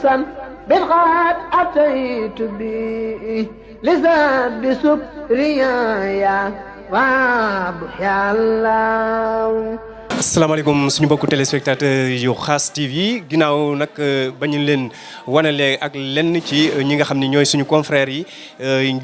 خمسا بالغاد أتيت به لزاد بسكريا وابحي الله. asalaamaaleykum suñu mbokku téléspectateur yu Khass TV ginnaaw nag bañu leen wanalee ak lenn ci ñi nga xam ne ñooy suñu confrères yi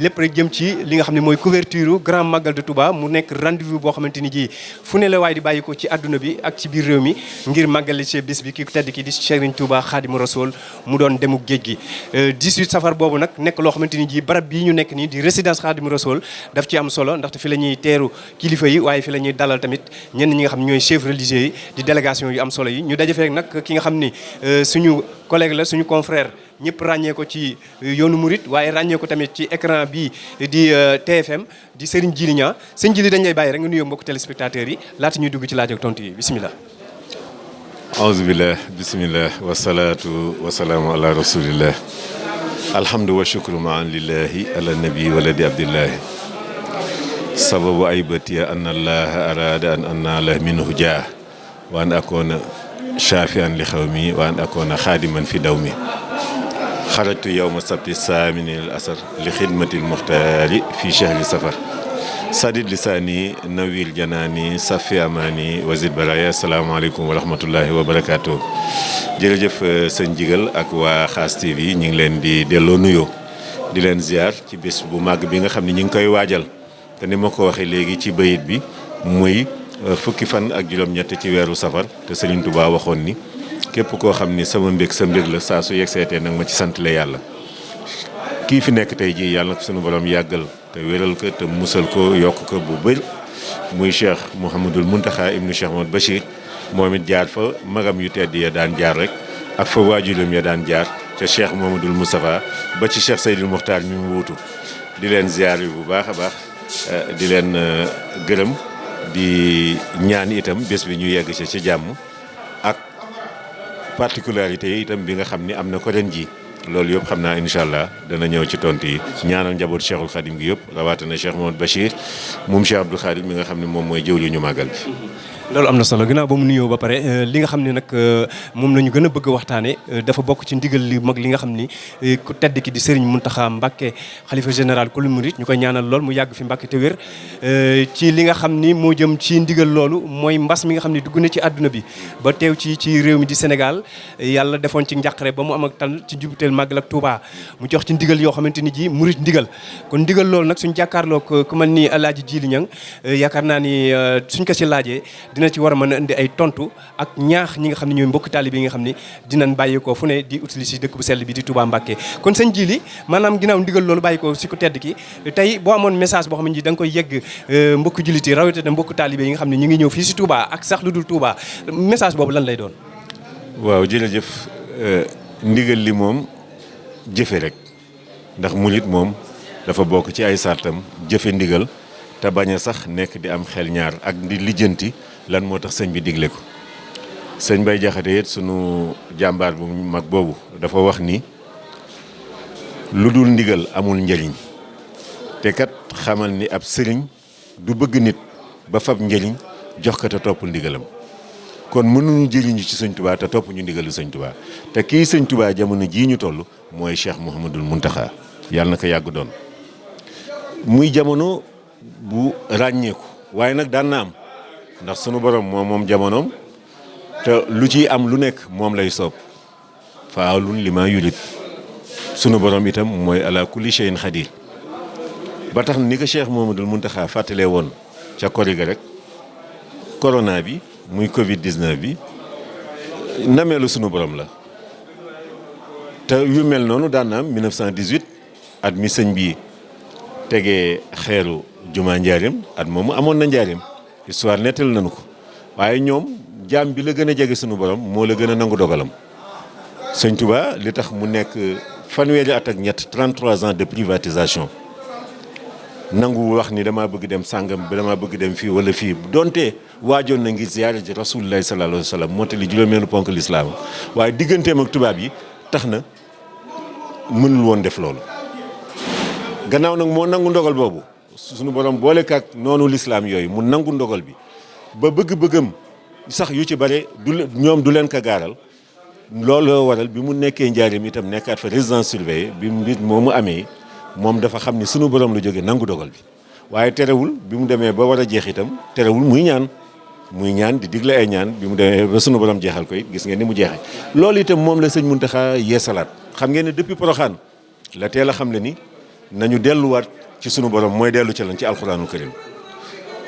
lépp rek jëm ci li nga xam ne mooy couverture grand magal de Touba mu nekk rendez-vous boo xamante ni ji fu ne la waaye di bàyyi ko ci àdduna bi ak ci biir réew mi ngir màggale ci bis bi ki tedd ki di Serigne Touba Khadimou Rassoul mu doon demuk géej gi 18 safar boobu nag nekk loo xamante ni ji barab bii ñu nekk nii di résidence Khadimou Rassoul daf ci am solo ndaxte fi la ñuy teeru kilifa yi waaye fi la ñuy dalal tamit ñenn ñi nga xam ne ñooy chef religieux yi di délégation yu am solo yi ñu daje fee nag ki nga xam ni suñu collègue la suñu confrère ñëpp ràññee ko ci yoonu Mouride waaye ràññee ko tamit ci écran bi di TFM di Serigne Djily Niang sëñ Djily dañ lay bàyyi rek nga nuyoo mbokk téléspectateurs yi laata ñuy dugg ci laaj ak tontu yi bisimilah. aouzubillah bismillah wasalaatu wasalaamu ala rasulillah alhamdu wa shukru maan lillahi ala nabi waladi abdillahi sababu aybatiya an allaha arada an anala minhu jaa wa an akuna shafian li xawmi wa an akuna xaadiman fi dawmi xarajtu yowma sabti saamini al asar li xidmati al muxtaari fi chahri safar sadid lisaani nawil janaani safi amaani wazid baraya asalaamaaleykum wa rahmatullahi wa barakaatu. jërëjëf sëñ Jigal ak waa Khass TV ñu ngi leen di delloo nuyoo di leen ziar ci bés bu màgg bi nga xam ne ñu ngi koy waajal te ni ma ko waxee léegi ci bayit bi muy fukki fan ak juróom-ñett ci weeru safar te Serigne Touba waxoon ni képp koo xam ni sama mbég sa mbég la saa su yegg seetee nag ma ci sant la yàlla. kii fi nekk tey jii yàlla na ko sunu borom yàggal te wéral ko te musal ko yokk ko bu bëri muy Cheikh Mouhamadul Mountakha ibnu Cheikh Mahmoud Bachir moom it jaar fa magam yu tedd ya daan jaar rek ak fa waajuram ya daan jaar ca Cheikh Mouhamadul Moustapha ba ci Cheikh Seydil Mokhtar mi mu wuutu di leen ziar yi bu baax a baax. di leen gërëm di ñaan itam bés bi ñu yegg ci jàmm ak particularité yi itam bi nga xam ni am na ko ren ji loolu yëpp xam naa incha allah dana ñëw ci tontu yi ñaanal njaboot Cheikhul Khadim gi yëpp rawatina Cheikh Mouhamed Bachir moom Cheikh Abdoul Khadim mi nga xam ne moom mooy jëwriñu màggal bi. loolu am na solo ginnaaw ba mu nuyoo ba pare li nga xam ne nag moom la ñu gën a bëgg a waxtaane dafa bokk ci ndigal li mag li nga xam ni ku tedd ki di Serigne Mountakha Mbacké xalifa général kulu murid ñu koy ñaanal lool mu yàgg fi Mbacké te wér ci li nga xam ni moo jëm ci ndigal loolu mooy mbas mi nga xam ne dugg na ci àdduna bi ba teew ci réew mi di Sénégal yàlla defoon ci njàqare ba mu am ak tan ci jubuteel màggal ak Touba mu jox ci ndigal yoo xamante ni ji murid ndigal kon ndigal loolu nag suñ jàkkaarloo ku mel ni Alaaji Djily Niang yaakaar naa ni suñ ko ci laajee dina ci war a mën a indi ay tontu ak ñaax ñi nga xam ne ñooy mbokk taalibe yi nga xam ne dinañ bàyyi ko fu ne di utiliser dëkk bu sell bi di Touba Mbacké kon sëñ Djily maanaam ginnaaw ndigal loolu bàyyi ko si ku tedd ki tey boo amoon message boo xam ne da nga koy yegg mbokk jullit yi rawatina mbokk taalibe yi nga xam ne ñu ngi ñëw fii si Touba ak sax lu dul Touba message boobu lan lay doon. waaw jërëjëf ndigal li moom jëfe rek ndax murit moom dafa bokk ci ay sartam jëfe ndigal te bañ a sax nekk di am xel ñaar ak di lijjanti lan moo tax sëñ bi digle ko sëñ Bay Jaxate it sunu jàmbaar bu mag boobu dafa wax ni lu dul ndigal amul njëriñ te kat xamal ni ab sëriñ du bëgg nit ba fab njëriñ jox ko te toppul ndigalam kon mënuñu jëriñu ci sëñ Touba te topp ñu ndigalu sëñ Touba te kii sëñ Touba jamono jii ñu toll mooy Cheikh Mouhamadul Mountakha yàlla na ko yàgg doon muy jamono bu ràññeeku waaye nag daan na am ndax sunu borom moom jamonoom te lu ciy am lu nekk moom lay soob faalun limaa yurid sunu borom itam mooy ala kulli shay'in xadir ba tax ni ko Cheikh Mouhamadoul Mountakha fàttalee woon ca koriga rek corona bi muy Covid 19 bi nameelu sunu borom la te yu mel noonu daan na am 1918 at mi sëñ bi tegee xeeru jumaa njaareem at moomu amoon na njaareem histoire nettal nañu ko waaye ñoom jaam bi la gën a jege sunu borom moo la gën a nangu dogalam sëñ Touba li tax mu nekk fanweeri at ak ñett 33 ans de privatisation nangu wax ni damaa bëgg dem sàngam bi damaa bëgg dem fii wala fii donte waajoon na ngir ziyaare ji rasulullahi sallallahu alayhi wa sallam mottali juróomeelu ponk lislaam waaye digganteem ak tubaab yi tax na mënul woon def loolu gannaaw nag moo nangu ndogal boobu suñu borom boole kaak noonu lislaam yooyu mu nangu ndogal bi ba bëgg-bëggam sax yu ci bare ñoom du leen ko gaaral looloo waral bi mu nekkee njaareem itam nekkaat fa résidence surveillée bi mbir moomu amee moom dafa xam ni sunu borom la jógee nangu dogal bi waaye terewul bi mu demee ba war a jeex itam terewul muy ñaan di digle ay ñaan bi mu demee ba sunu borom jeexal ko it gis ngeen ni mu jeexee. loolu itam moom la sëñ Muntaxa yeesalaat xam ngeen ne depuis Poroxaan la teel a xam le ni nañu delluwaat ci sunu borom mooy dellu ci lan ci alxuraanul karim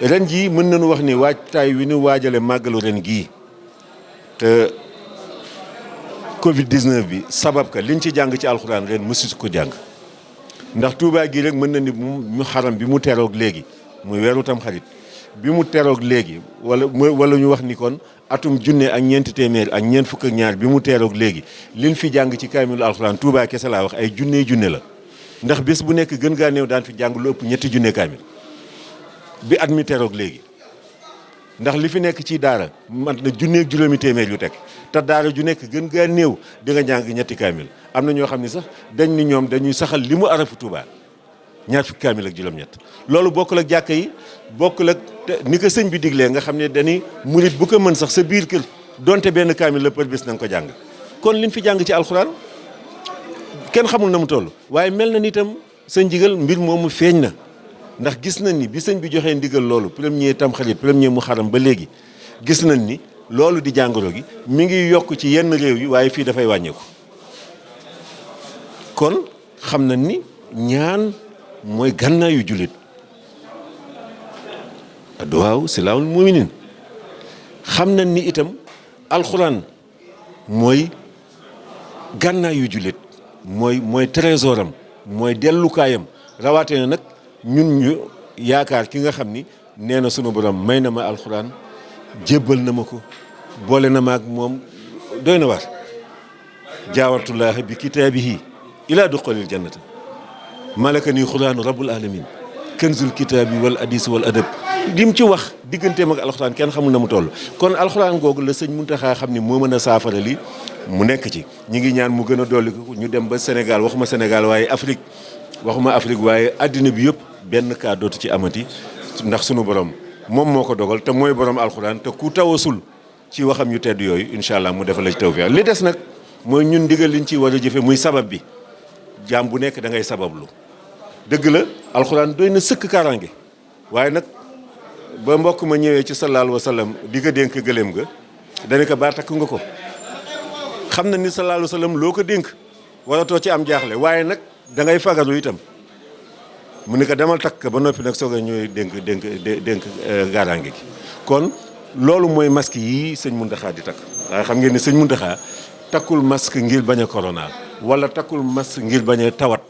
ren jii mën nañu wax ni waajtaay wi ñu waajale màggalu ren gii te Covid 19 bi sabab ka liñ ci jàng ci alxuraan ren mësu ko jàng ndax Tuubaa gii rek mën na ni mu xaram bi mu teroog léegi muy weeru tam xarit bi mu teroog léegi wala ñu wax ni kon atum junne ak ñeenti téeméer ak ñeent fukk ak ñaar bi mu teeroog léegi liñ fi jàng ci kaamilu alxuraan Tuubaa kese laa wax ay junne la ndax bés bu nekk gën gaa néew daan fi jàng lu ëpp ñetti junne kaamil bi at mi teroog léegi ndax li fi nekk ci daara mat na junneeg juróomi téeméer yu teg te daara ju nekk gën gaa néew di nga jàng ñetti kaamil am na ñoo xam ne sax dañ ni ñoom dañuy saxal li mu arafu Tuubaa ñaar fukki kaamil ak juróom-ñett loolu bokkul ak jàkka yi bokkul ak ni ko sëñ bi diglee nga xam ne dañuy murit bu ko mën sax sa biir kër donte benn kaamil la për bés na nga ko jàng kon liñ fi jàng ci alxuraan kenn xamul na mu toll waaye mel na ni itam sa ndigal mbir moomu feeñ na ndax gis nañ ni bi sëñ bi joxee ndigal loolu premier Tamxarit premier Muharram ba léegi gis nañ ni loolu di jàngoro gi mi ngi yokk ci yenn réew yi waaye fii dafay wàññeeku kon xam nañ ni ñaan mooy gànnaayu jullit adduwaaw silaahul muminin xam nañ ni itam alxuraan mooy gànnaayu jullit mooy trésoram mooy dellukaayam rawaate na nag ñun ñu yaakaar ki nga xam ni nee na sunu borom may na ma alxuraan jébbal na ma ko boole na ma ak moom doy na waar jaawartullaahi bi kitaabihi ilaa duxulil jannata malaka nii xuraanu rabbul alamin kanzul kitaabi wal hadis wal adab lim ci wax digganteem ak alxuraan kenn xamul na mu toll kon alxuraan googu la sëñ Muntaxa xam ni moo mën a saafara li mu nekk ci ñi ngi ñaan mu gën a dolli ko ñu dem ba Sénégal waxuma Sénégal waaye Afrique waaye àddina bi yëpp benn cas dootu ci amati ndax sunu borom moom moo ko dogal te mooy borom alxuraan te ku tawasul ci waxam yu tedd yooyu incha allah mu defal la ci tawfiq li des nag mooy ñun ndigal liñ ci war a jëfe muy sabab bi jaam bu nekk da ngay sabablu dëgg la alxuraan doy na sëkk kaaraange waaye nag ba mbokk ma ñëwee ci sallallahu alayhi wa sallam di ko dénk gëléem ga dana ko baa takk nga ko xam na ni sallallahu alayhi wa sallam loo ko dénk waratoo ci am jaaxle waaye nag da ngay fagaru itam mu ne ko demal takk ba noppi nag soog a ñëw dénk gaaraange gi kon loolu mooy masque yii sëñ Muntaxa di takk waaye xam ngeen ni sëñ Muntaxa takkul masque ngir bañ a corona wala takkul masque ngir bañ a tawat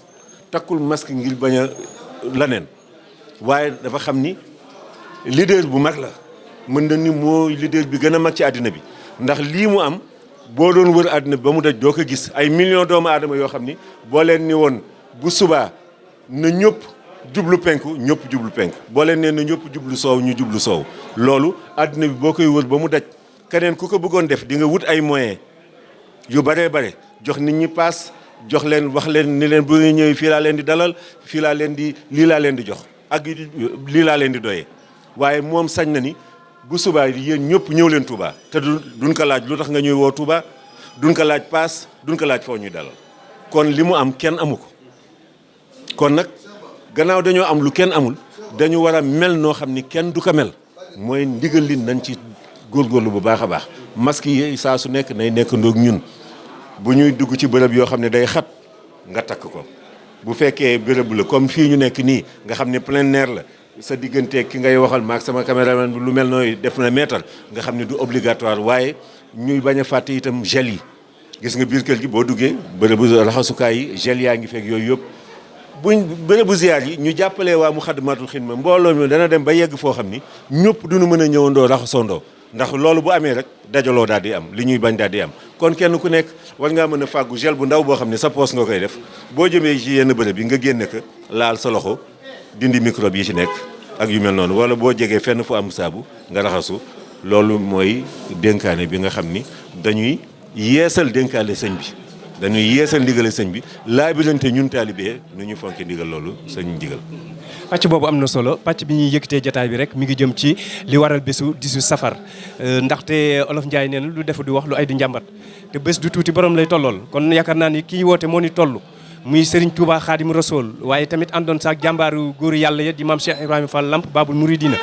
takkul masque ngir bañ a laneen waaye dafa xam ni leader bu mag la mën na ni mooy leader bi gën a mag ci àddina bi ndax lii mu am boo doon wër àddina bi ba mu daj doo ko gis ay millions doomu aadama yoo xam ni boo leen ni woon bu subaa na ñëpp jublu penku ñëpp jublu penku boo leen nee na ñëpp jublu soow ñu jublu soow loolu àddina bi boo koy wër ba mu daj keneen ku ko bëggoon def di nga wut ay moyens yu baree bare jox nit ñi paas jox leen wax leen ni leen bu ngeen ñëwee fii laa leen di dalal fii laa leen di lii laa leen di jox ak lii laa leen di doyee waaye moom sañ na ni bu subaa yéen ñëpp ñëw leen Touba te duñ ko laaj lu tax nga ñuy woo Touba duñ ko laaj paas duñ ko laaj foo ñuy dalal kon li mu am kenn amu ko kon nag gannaaw dañoo am lu kenn amul dañu war a mel noo xam ni kenn du ko mel mooy ndigal li nañ ci góorgóorlu bu baax a baax masque yi saa su nekk nay nekk ndoog ñun bu ñuy dugg ci bërëb yoo xam ne day xat nga takk ko bu fekkee bërëb la comme fii ñu nekk nii nga xam ne plein air la sa diggante ki ngay waxal maak sama caméraman bi lu mel nooy def na meetar nga xam ne du obligatoire waaye ñuy bañ a fàtte itam gel yi gis nga biir kër gi boo duggee bërëbu raxasukaay yi gel yaa ngi fekk yooyu yëpp buñ bërëbu ziar yi ñu jàppalee waa Muxaddamatul Xidma mbooloo mi dana dem ba yegg foo xam ni ñëpp duñu mën a ñëwandoo raxasoondoo ndax loolu bu amee rek dajaloo daal di am li ñuy bañ daal di am kon kenn ku nekk war ngaa mën a fàggu gel bu ndaw boo xam ne sa poos nga koy def boo jëmee ci yenn bërëb yi nga génne ko laal sa loxo dindi microbe yi ci nekk ak yu mel noonu wala boo jegee fenn fu am saabu nga raxasu loolu mooy dénkaane bi nga xam ni dañuy yeesal dénkaane sëñ bi dañuy yeesal ndigal sëñ bi laabirante ñun taalibe nu ñu fonke ndigal loolu sëñ ndigal. pàcc boobu am na solo pàcc bi ñuy yëkkatee jataay bi rek mi ngi jëm ci li waral bésu 18 safar ndaxte olof Njaay nee na lu defu di wax lu ay du njàmbat te bés du tuuti borom lay tollool kon yaakaar naa ni kii woote moo ni toll muy Serigne Touba Khadim Rasoul waaye tamit àndoon saak jàmbaaru góoru yàlla ya di maam Cheikh Ibrahima Fall Lamp Babul Mouridina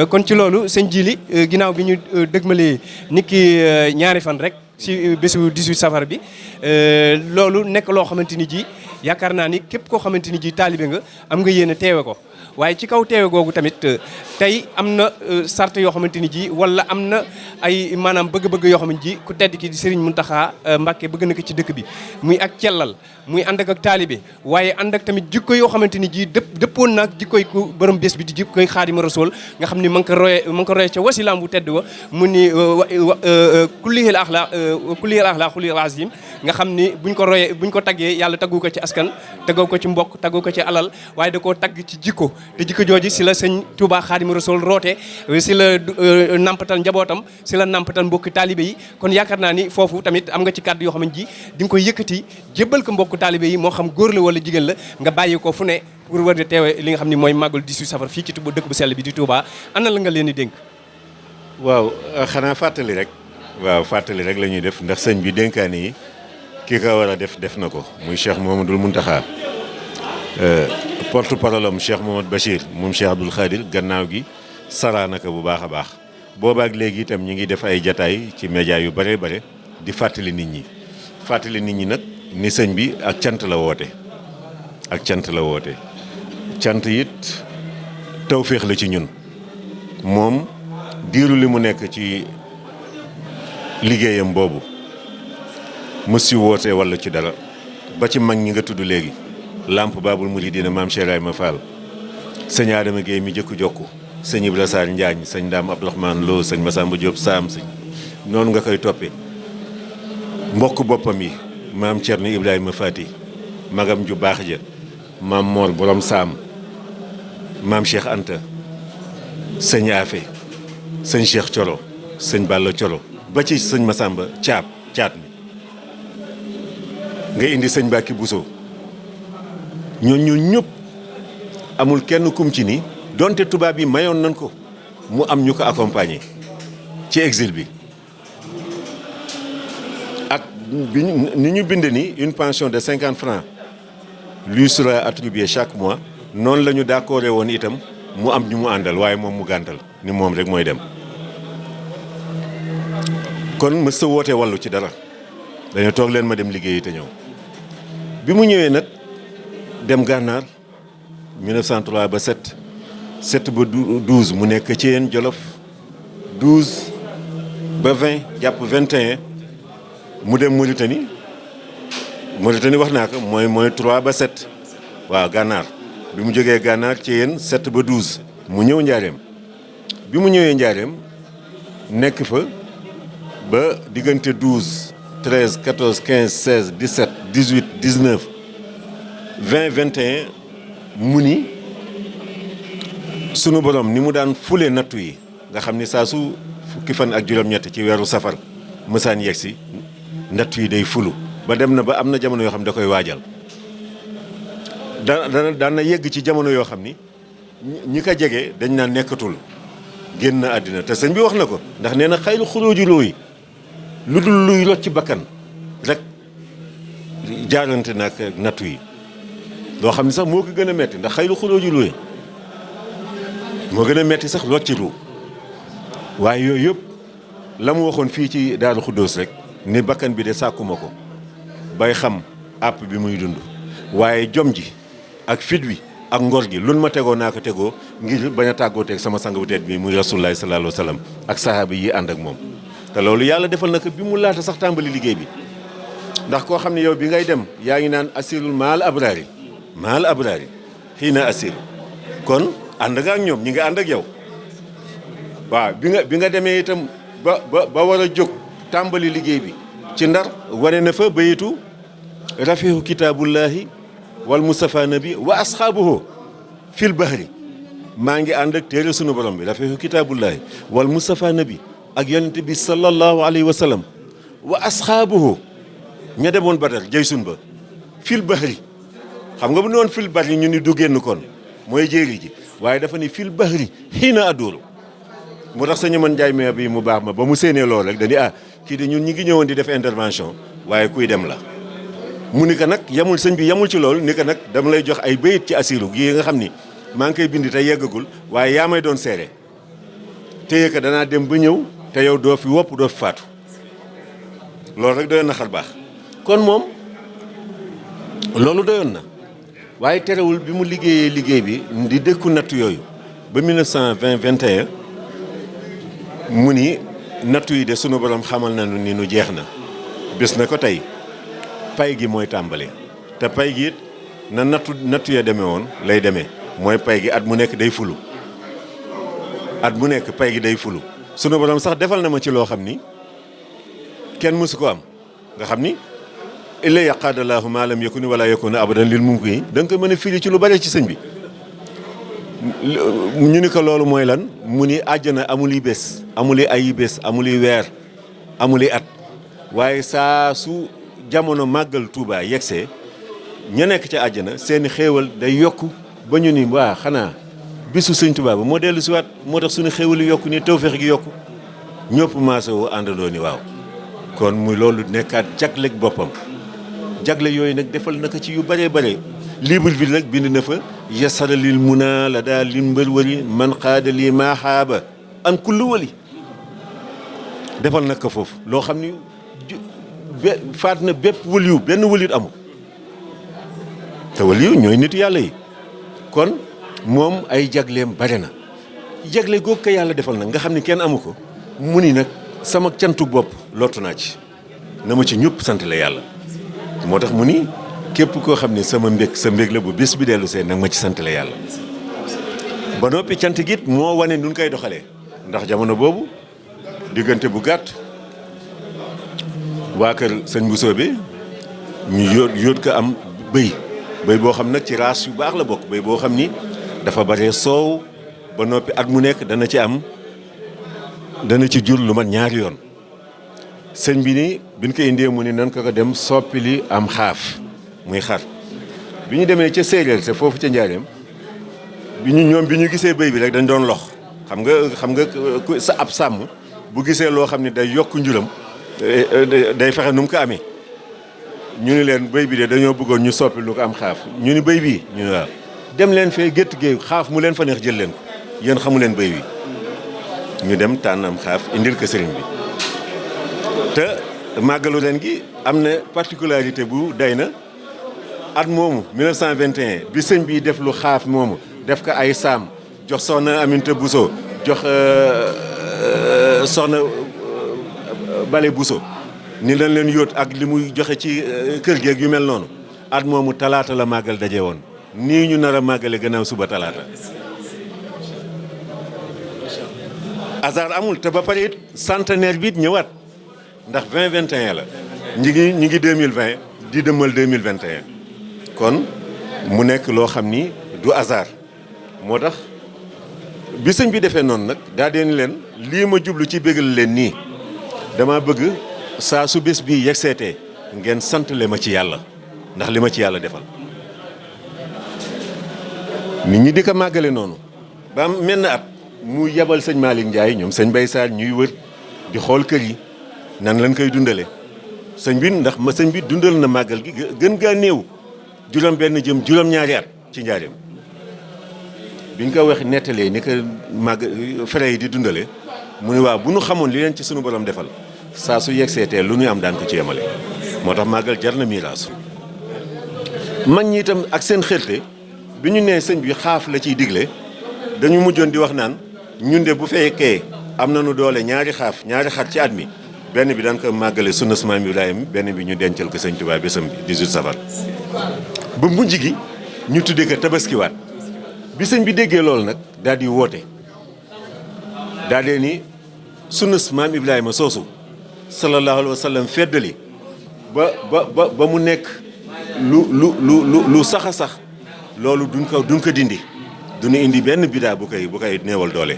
kon ci loolu sëñ Jili ginnaaw bi ñu dëgmalee nit ki ñaari fan rek si bésu 18 safar bi loolu nekk loo xamante ni ji yaakaar naa ni képp koo xamante ni ji taalibe nga am nga yéene teewe ko waaye ci kaw teewe googu tamit tey am na sart yoo xamante ni ji wala am na ay maanaam bëgg-bëgg yoo xamante ji ku tedd ki di Serigne Mountakha Mbacké bëgg na ko ci dëkk bi muy ak cellal muy ànd ak taalibe waaye ànd ak tamit jikko yoo xamante ni ji dëppoon naag jikkoy ku borom bés bi di jikkoy Xaadimu Rasuul nga xam ni ma ngi ko royee ca wasilaam bu tedd wa mu ni kullihil axlaa xulil azim nga xam ni buñ ko taggee yàlla taggu ko ci askan taggoo ko ci mbokk taggu ko ci alal waaye da koo tagg ci jikko te jikko jooji si la sëñ Touba Xaadimu Rasuul roote si la nampatal njabootam si la nampatal mbokki taalibe yi kon yaakaar naa ni foofu tamit am nga ci kàddu yoo xam ne ji di nga koy yëkkati jébbal ko mbokku taalibe yi moo xam góor la wala jigéen la nga bàyyi ko fu ne pour war a teewe li nga xam ne mooy màggal 18 safar fii ci dëkk bu sell bi di Touba ana la nga leen di dénk. waaw xanaa fàttali rek. waaw fàttali rek la ñuy def ndax sëñ bi dénkaane yi ki ko war a def na ko muy Cheikh Mouhamadoul Mountakha porte parole am Cheikh Mouhamad Bachir moom Cheikh Abdoul Khadir gannaaw gi saraa naka bu baax a baax boobaak léegi itam ñi ngi def ay jataay ci média yu bare bare di fàttali nit ñi nag ni sëñ bi ak cant la woote cant it tawféex la ci ñun moom diiru li mu nekk ci liggéeyam boobu mësi woote walla ci dara ba ci mag ñi nga tudd léegi Lamp Babul Mouridina maam Cheikh Ibrahima Fall sëñ Adama Gueye mi jëkk jokku sëñ Ibra Sarr Njaañ sëñ Ndaam Abdourahmane Lo sëñ Massamba Diop Sam sëñ noonu nga koy toppee mbokk boppam yi maam Thierno Ibrahima Fati magam ju baax ja maam Mor borom Sam maam Cheikh Anta sëñ Afe sëñ Cheikh Coro sëñ Balla Coro ba ci sëñ Massamba caat mi nga indi sëñ Mbacke Bousso ñooñu ñëpp amul kenn kum ci ni donte tubaab yi mayoon nañ ko mu am ñu ko accompagner ci exil bi ak ni ñu bind ni une pension de 50 francs lui sera attribuée chaque mois noonu la ñu d'accordé woon itam mu am ñu mu àndal waaye moom mu gàntal ni moom rek mooy dem kon mës sa woote wàllu ci dara dañu toog leen ma dem liggéeyi te ñëw bi mu ñëwee nag dem gànnaar 1903 ba 7 ba 12 mu nekk ci yéen Jolof 12 ba 20 jàpp 21 mu dem Mauritanie wax naa ko mooy 3 ba 7 waaw gànnaar bi mu jógee gànnaar ci yéen 7 ba 12 mu ñëw njaareem bi mu ñëwee njaareem nekk fa ba diggante 12 13 14 15 16 17 18 19 20 21 mu ni sunu borom ni mu daan fule nattu yi nga xam ni saa su fukki fan ak juróom-ñett ci weeru safar mësaan yegg si nattu yi day fulu ba dem na ba am na jamono yoo xam ne da koy waajal daan na yegg ci jamono yoo xam ni ñi ko jege dañ naan nekkatul génn na àddina te sëñ bi wax na ko ndax nee na xayru xuróoji looyi lu dul luy lot ci bakkan rek jaarante nag nattu yi loo xam ne sax moo ko gën a metti ndax xayru xuróoji looyi moo gën a metti sax lot ci ru waaye yooyu yëpp la mu waxoon fii ci Daaru Xuddoos rek ni bakkan bi de sàkkuma ko bay xam àpp bi muy dund waaye jom ji ak fit wi ak ngor gi lun ma tegoo naa ko tegoo ngir bañ a tàggooteeg sama sang bu tedd bi muy rasulullaahi sallallaahu alayhi wa sallam ak sahaaba yi ànd ak moom te loolu yàlla defal na ko bi mu laata sax tàmbali liggéey bi ndax koo xam ne yow bi ngay dem yaa ngi naan asirul maal abraari xii na asir kon ànd nga ak ñoom ñi nga ànd ak yow waaw bi nga demee itam ba war a jóg tàmbali liggéey bi ci ndar wane na fa bayitu rafihu kitaabullahi wal mustafa nabi wa asxaabuhu fil bahri maa ngi ànd ak téere sunu borom bi rafihu kitaabullahi wal mustafa nabi ak yonente bi sallallahu alayhi wa sallam wa asxaabuhu ña demoon Badar jëy sun ba fil bahri xam nga bu ne woon fil bahri ñu ni du génn kon mooy jéeri ji waaye dafa ni fil bahri xiina adóoru moo tax sañu mën njaay mais bi mu baax ma ba mu séenee loolu rek dañu kii de ñun ñi ngi ñëwoon di def intervention waaye kuy dem la mu ni ko nag yamul sëñ bi yamul ci loolu ni ko nag dama lay jox ay bayit ci asiru gi nga xam ni maa ngi koy bind te yeggagul waaye yaa may doon seere téye ko danaa dem ba ñëw te yow doo fi wopp doo fi faatu loolu rek doyoon na xar baax kon moom loolu doyoon na waaye terewul bi mu liggéeyee liggéey bi di dëkku nattu yooyu ba 1920-21 mu ni nattu yi de sunu borom xamal nañu ni nu jeex na bés na ko tey pay gi mooy tàmbali te pay gi it na nattu ya demee woon lay demee mooy pay gi at mu nekk day fulu at mu nekk pay gi day fulu sunu borom sax defal na ma ci loo xam ni kenn mësu ko am nga xam ni illa yaqaadallahu ma lam yakuni wala yakuna abadan lil mumkin da nga ko mën a firi ci lu bare ci sëñ bi ñu ni ko loolu mooy lan mu ni àjjana amul yi bés amul yi ay bés amul yi weer amul yi at waaye saa su jamono màggal Tuuba yegsee ña nekk ca àjjana seeni xéewal day yokku ba ñu ni waa xanaa bisu sëñ Tuuba ba moo dellu si waat moo tax suñu xéewal yi yokku ni tawfeex gi yokku ñëpp maase woo àndandoo ni waaw kon muy loolu nekkaat jagleeg boppam jagle yooyu nag defal na ko ci yu bëree bare livre bi nag bind na fa yasara lil muna la daal lil mbër wali man xaada lii maaxaaba an kullu wali defal nag ko foofu loo xam ni faat na bépp waliyu benn waliyu amul te waliyu ñooy nitu yàlla yi kon moom ay jagleem bare na jagle googu ko yàlla defal nag nga xam ni kenn amu ko mu ni nag sama cantu bopp lottu naa ci na ma ci ñëpp sant la yàlla moo tax mu ni képp koo xam ne sama mbég sa mbég la bu bés bi dellu see nag ma ci sant la yàlla ba noppi cant gi it moo wane nun koy doxalee ndax jamono boobu diggante bu gàtt waa kër sëñ Bousso bi ñu yóot ko am bëy boo xam nag ci race yu baax la bokk bëy boo xam ni dafa bare soow ba noppi at mu nekk dana ci jur lu mat ñaari yoon sëñ bi ni biñ ko indee mu ni nan ko dem soppili am xaaf muy xar bi ñu demee ca séeréer te foofu ca njaareem bi ñu gisee bëy bi rek dañ doon lox xam nga sa ab sàmm bu gisee loo xam ne day yokk njuram day fexe nu mu ko amee ñu ni leen bëy bi de dañoo bëggoon ñu soppi lu ko am xaaf ñu ni bëy bii ñu ni waaw dem leen fee gétt géey xaaf mu leen fa neex jël leen ko yéen xamu leen bëy wi ñu dem tànn am xaaf indil ko sëriñ bi te màggalu ren gi am na particularité bu day na at moomu 1921 bi sëñ bi def lu xaaf moomu def ko ay saam jox soxna Aminta Bousso jox soxna Bale Bousso ni lañ leen yóot ak li muy joxe ci kër geeg yu mel noonu at moomu talaata la màggal daje woon nii ñu nar a màggale gannaaw suba talaata hasard amul te ba pare it centenaire bi it ñëwaat ndax 2021 la ñi ngi 2020 di dëmmal 2021 kon mu nekk loo xam ni du hasard moo tax bi sëñ bi defee noonu nag daa deen leen lii ma jublu ci bégal leen nii dama bëgg saa su bés bii yegseetee ngeen sant le ma ci yàlla ndax li ma ci yàlla defal nit ñi di ko màggale noonu ba am menn at mu yebal sëñ Malick Ndiaye ñoom sëñ Bay Sarr ñuy wër di xool kër yi nan lañ koy dundale sëñ bi ndax ma sëñ bi dundal na màggal gi gën gaa néew juróom benn jëm juróom-ñaari at ci njaareem biñ ko wax nettalee ni ko fere yi di dundale mu ne waaw bu nu xamoon li leen ci sunu borom defal saa su yegseetee lu ñuy am daan ko ci yemale moo tax màggal jar na miiraasu mag ñi itam ak seen xërte bi ñu nee sëñ bi xaaf la ciy digle dañu mujjoon di wax naan ñun de bu fekkee am nañu doole ñaari xar ci at mi benn bi daan ko màggale sunna Maam Ibrahima benn bi ñu dencal ko sëñ Tuubaa bésam bi 18 safar ba mujj gi ñu tuddee ko tabaskiwaat bi sëñ bi déggee loolu nag daal di woote daal di ni sunna Maam Ibrahima soosu sallallahu alayhi wa sallam feddali ba mu nekk lu sax a sax loolu duñ ko dindi duñu indi benn bidaa bu koy néewal doole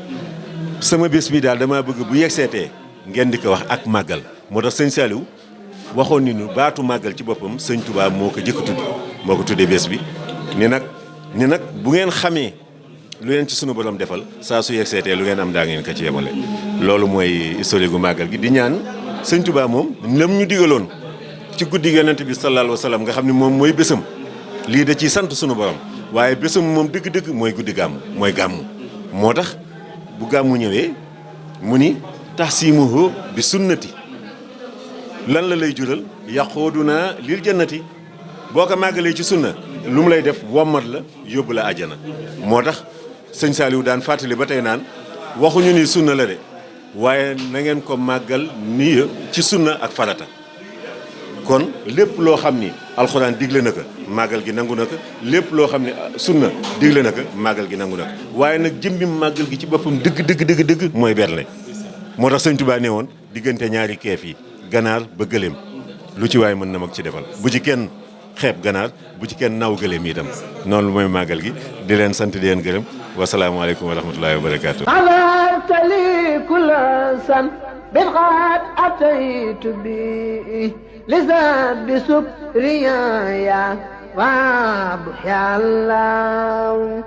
sama bés bi daal dama bëgg bu yegseetee ngeen di ko wax ak màggal moo tax sëñ Saliou waxoon ni nu baatu màggal ci boppam sëñ Touba moo ko jëkk tudd moo ko tuddee bés bi ni nag bu ngeen xamee lu leen ci sunu borom defal saa su yegg seetee lu ngeen am daa ngeen ko ci yemale. loolu mooy historique gu màggal gi di ñaan sëñ Touba moom lam ñu digaloon ci guddi yonent bi sallallahu alayhi wa sallam nga xam ne moom mooy bésam lii da ciy sant sunu borom waaye bésam moom dëgg-dëgg mooy guddi gàmm mooy gàmm moo tax bu gàmmu ñëwee mu ni tahsimuhu bi sunnati lan la lay jural yaqooduna lil jannati boo ko màggalee ci sunna lu mu lay def wommat la yóbbu la àjjana moo tax sëñ Saliou daan fàttali ba tey naan waxuñu ni sunna la de waaye na ngeen ko màggal ni ci sunna ak farata kon lépp loo xam ni alxuraan digle na ko màggal gi nangu na ko lépp loo xam ne sunna digle na ko màggal gi nangu na ko waaye nag jëmbi màggal gi ci boppam dëgg mooy berle moo tax sëñ Touba ne woon diggante ñaari keef yi ganaar ba gëléem lu ci waaye mën na mag ci defal bu ci kenn xeeb ganaar bu ci kenn naw gëléem itam noonu mooy màggal gi di leen sant di leen gërëm wasalaamaaleykum wa rahmatullahi wa barakaatu. بالغاد أتيت بي لزاد بسكريا يا وابح يا الله